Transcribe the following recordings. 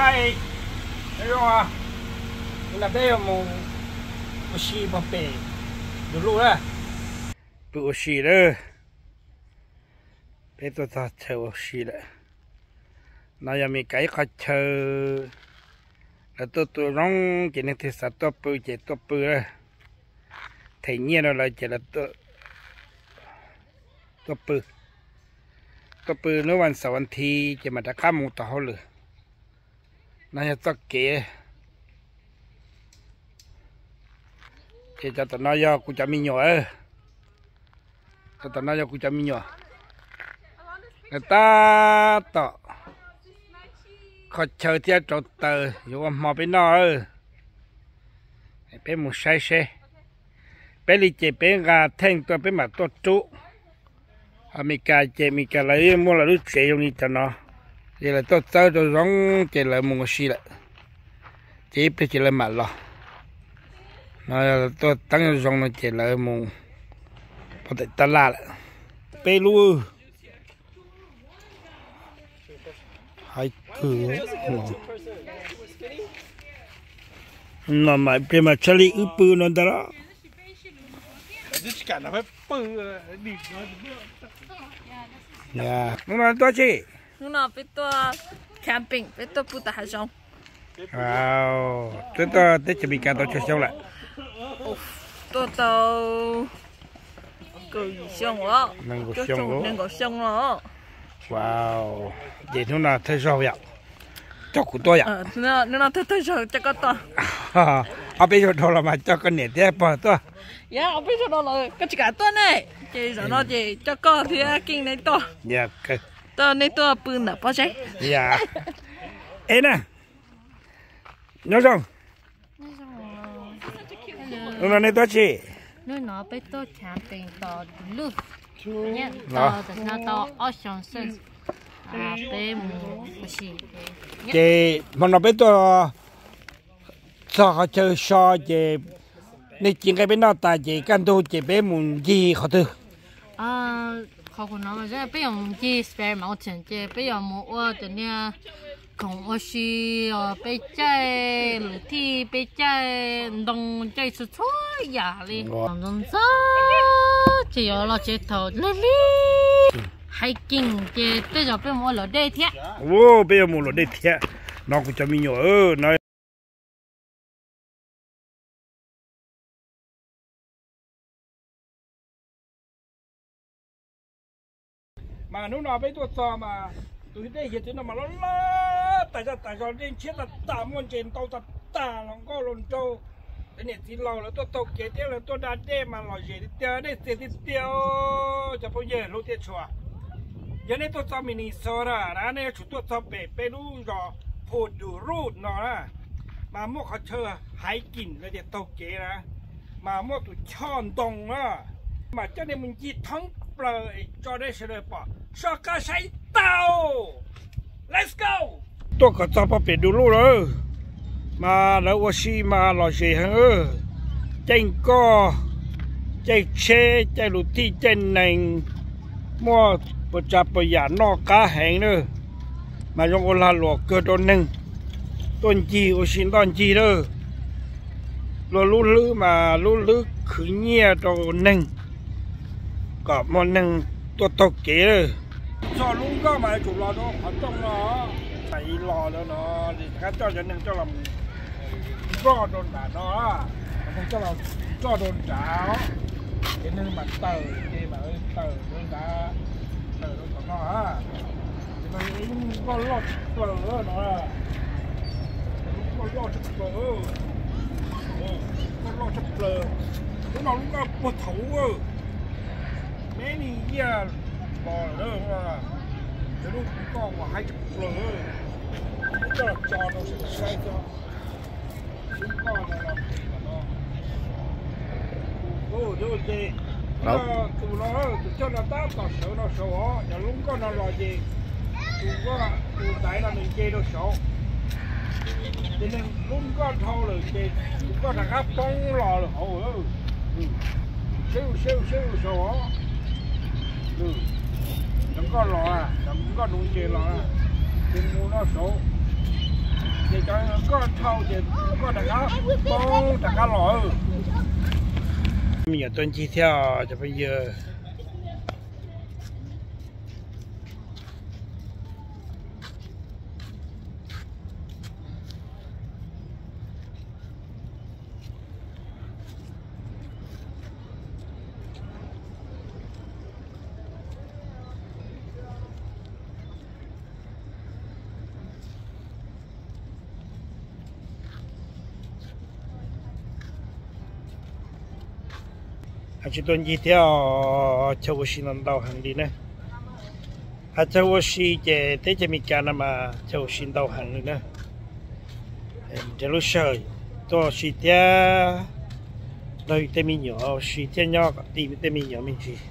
Hi, nyob zoo, hnub no peb yuav mus ua si puag pem du lug na. Pw ua si lawm, peb tuaj txog chaw ua si lawm. No yog Meskas ib qhov chaw lawv tuaj tu zoo ces neeg thiaj xav tuaj pw ces tuaj pw lawm. Them nyiaj rau lawv ces lawv tuaj pw, tuaj pw hnub vas xaum vas thiv ces mam rov qab mus tom hauj lwm. No yog txoj kev. Ces cov tom no yog kuv cov me nyuam, cov tom no yog kuv cov me nyuam. Lawv tab tom kho chaw thiab rauv taws yuav ua hmo peb noj. Peb mus saib seb, peb li ces peb nqa theej tuaj peb mam tuaj rub. Ho Meskas ces Meskas lawv muaj lawv lub tsev zoo li cov no, ces lawv tuaj txawb rau zoo ces lawv mus ua si lawm. Ces ib pliag ces lawv mam los. No tuaj teeb zoo no ces lawv mus pov tab laj lawm. Peb lub, hais kws no mas peb mas tshaj li wb pw no ntag los. Hnub no tuaj tsi? Hnub no peb tuaj camping, peb tuaj pw tom hav zoov. Peb tuaj teb chaws Amelikas tau tsawg xyoo lawm? Tuaj tau kaum yim xyoo os. Nees nkaum xyoo os. Ces hnub no thawj zaug yom, coj kuv tuaj yom? Hnub no thawj thawj zaug coj koj tuaj. Ob peb zaug dhau los mas coj koj niam thiab pog tuaj. Yog ob peb zaug dhau los koj tsis kam tuaj ne, ces zaum no ces coj koj thiab Keej neb tuaj. Tuaj nej tuaj pw ntawm pob zeb. Es na, nyob zoo. Hnub no nej tuaj tsi? Hnub no peb tuaj camping tom Duluth, nyob tom no tau ob xyoos xwb. Peb mus ua si. Ces hmo no peb tuaj txog qhov chaw so ces nej ci nqaij peb noj tas ces kaj ntug ces peb mus ncig qhov twg? Qhov kuv no peb yuav mus ncig Sparrow Mountain ces peb yuav mus ua cov niag khoom ua si, peb caij lwm thij, peb caij ntoo, caij txhua txhua yam li. Ntxov ntxov ces yuav los tsev thaum lig lig, hiking ces tej zaum peb mus ua luam dej thiab. Peb yuav mus luam dej thiab. No kuv cov me nyuam no. Mas hnub no peb tuaj txog mas tus dej hiav txwv no mas loj loj tas zog tas zog, dej ntshiab tas tas, muaj ntses ntau tas tas, hluas nkauj hluas nraug, cov niam txiv laus lawv tuaj taug kev thiab lawv tuaj da dej mas lom zem tiag tiag, dej txias tiag tiag. Cov phooj ywg hlub thiab tshua, yog nej tuaj txog Minnesota na, nej yuav tsum tuaj txog pem peb lub zos Purdue Road no na, mas muaj qhov chaw hiking lawv tias taug kev na, mas muaj tus choj ntoo na, mas coj nej mus ncig thoob plaws es tso nej sawv daws pom soj qab saib tau. Let's go! Tuaj kom txog pog pem du lub lawm, mas lawv ua si mas lom zem heev, caij nkoj, caij tsheb, caij luv tij, caij nees, muaj puas tsav puas yam noj qab heev na, mas zoo ua lag luam kawg rau neeg tuaj ncig ua si ntoj ncig na. Luag lub hlwb mas lub hlwb khwv nyiaj rau neeg kom muaj neeg tuaj taug kev. Txog lub nkoj mas yuav tsum los rau qhov rooj no, los no, rov qab coj cov neeg coj los nkoj rau nram no, coj los nkoj rau nrad, ces neeg mam tawm, ces mam tawm rau nrad, tawm rau tom no. Ces no lub nkoj loj tshaj plaws no, lub nkoj loj tshaj plaws, nkoj loj tshaj plaws. Lub no lub nkoj puag thaum ub, many years ago lawm, lub nkoj uas haib tshaj plaws, coj los tso rau sawv daws saib tso. Lub nkoj no los ces, tus no, tus coj no tab tom sawv no saud os, cov lub nkoj no los ces tus nkoj, tus ntaiv no nws nce rau saud, ces nws lub nkoj dhau lawm ces tus nkoj rov qab poob los lawm hauv. Seb, seb, seb saud os, cov nkoj los, cov nkoj nws nce los, ces mus no saud. Ces cov koj dhau ces koj rov qab poob rov qab los. Me nyuam tuaj ncig thiab cov phooj ywg. Hais tsis tuaj ncig thiab, chaw ua si ntau ntau heev li na. Hais chaw ua si ces teb chaws Amelikas no mas chaw ua si ntau heev li na. Nrhiav lub sij hawm tuaj ua si thiab nrog yus tej me nyuam ua si thiab nyob kom ti tej me nyuam me ntsis.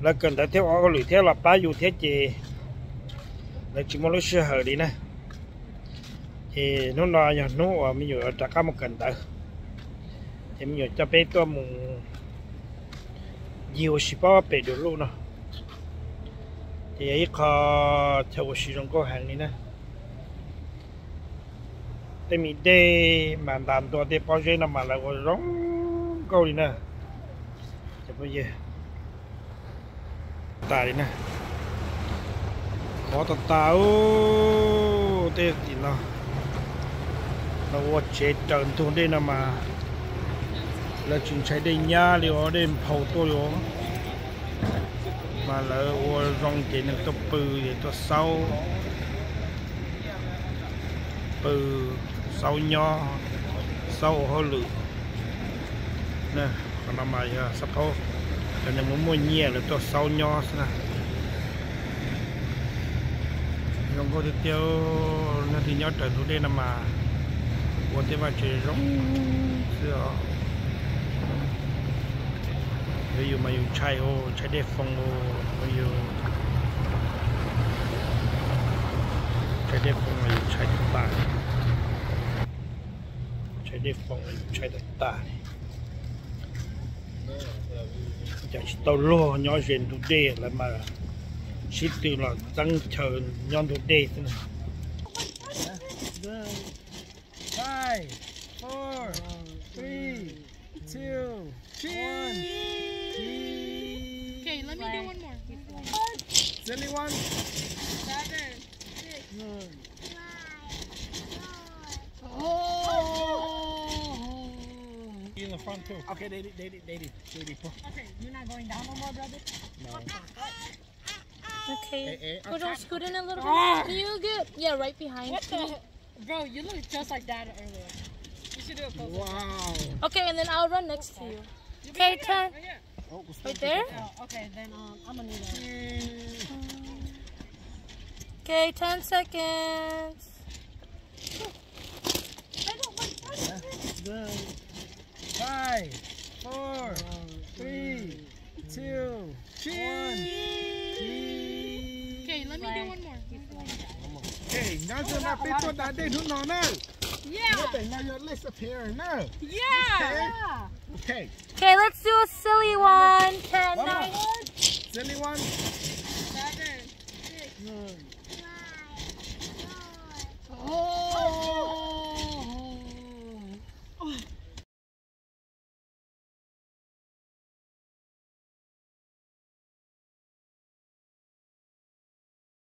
Lawv kawm ntawv thiab ua hauj lwm thiab los pab yus thiab ces lawv tsis muaj lub sij hawm li na. Ces hnub no yog hnub uas me nyuam rov qab mus kawm ntawv, ces me nyuam coj peb tuaj mus ncig ua si pob pem du lug no. Ces yog ib qho chaw ua si zoo nkauj heev li na. Tej me dej mas ntas ntua tej pob zeb no mas lawv ua zoo nkauj li na. Cov phooj ywg, tas li na. Khov tas tas, tej tim no lawv ua tsev raws ntug dej no mas lawv tsis ntshai dej nyab li os, dej nphau tuaj li os. Mas lawv ua zoo ces neeg tuaj pw es tuaj xaub, pw xaub nyob, xaub ua hauj lwm. Qhov no mas yog xab phaub, cov neeg muaj muaj nyiaj lawv tuaj xaub nyob xwb na. Zoo nkauj tiag tiag, leej twg nyob raws ntug dej no mas ua tej vaj tsev zoo xwb os. Yog yus mas yus ntshai, ntshai dej foo, yus ntshai dej foo mas yus ntshai tas tas. Ntshai dej foo yus ntshai tas tas. Cas tsis tau luag nyob ze ntug dej lawm mas sib tw los txeeb chaw nyob ntug dej xwb na. Five, four, three, two, one. Okay, let me do one more. Silly one. Seven, six. Oh. In the front too. Okay, they did, they did, they did, they did. Okay, you're not going down no more, brother? No. Okay. Hey, hey, put on, scoot in a little bit. Ah! Can you get, yeah, right behind me? What the? Bro, you look just like Dad earlier. You should do a close-up. Wow. Okay, and then I'll run next to you. Okay, turn. Right here. Oh, right there? Oh, okay, then, um, I'm gonna need a Okay, ten seconds. Good. Five, four, three, two, one. Okay, let me do one more. Okay, nyob zoo no peb tuaj da dej hnub no na. Yeah. Nyob pem no yog Lake Superior na. Yeah. Okay. Okay. Okay, let's do a silly one. Ten, nine. Silly one.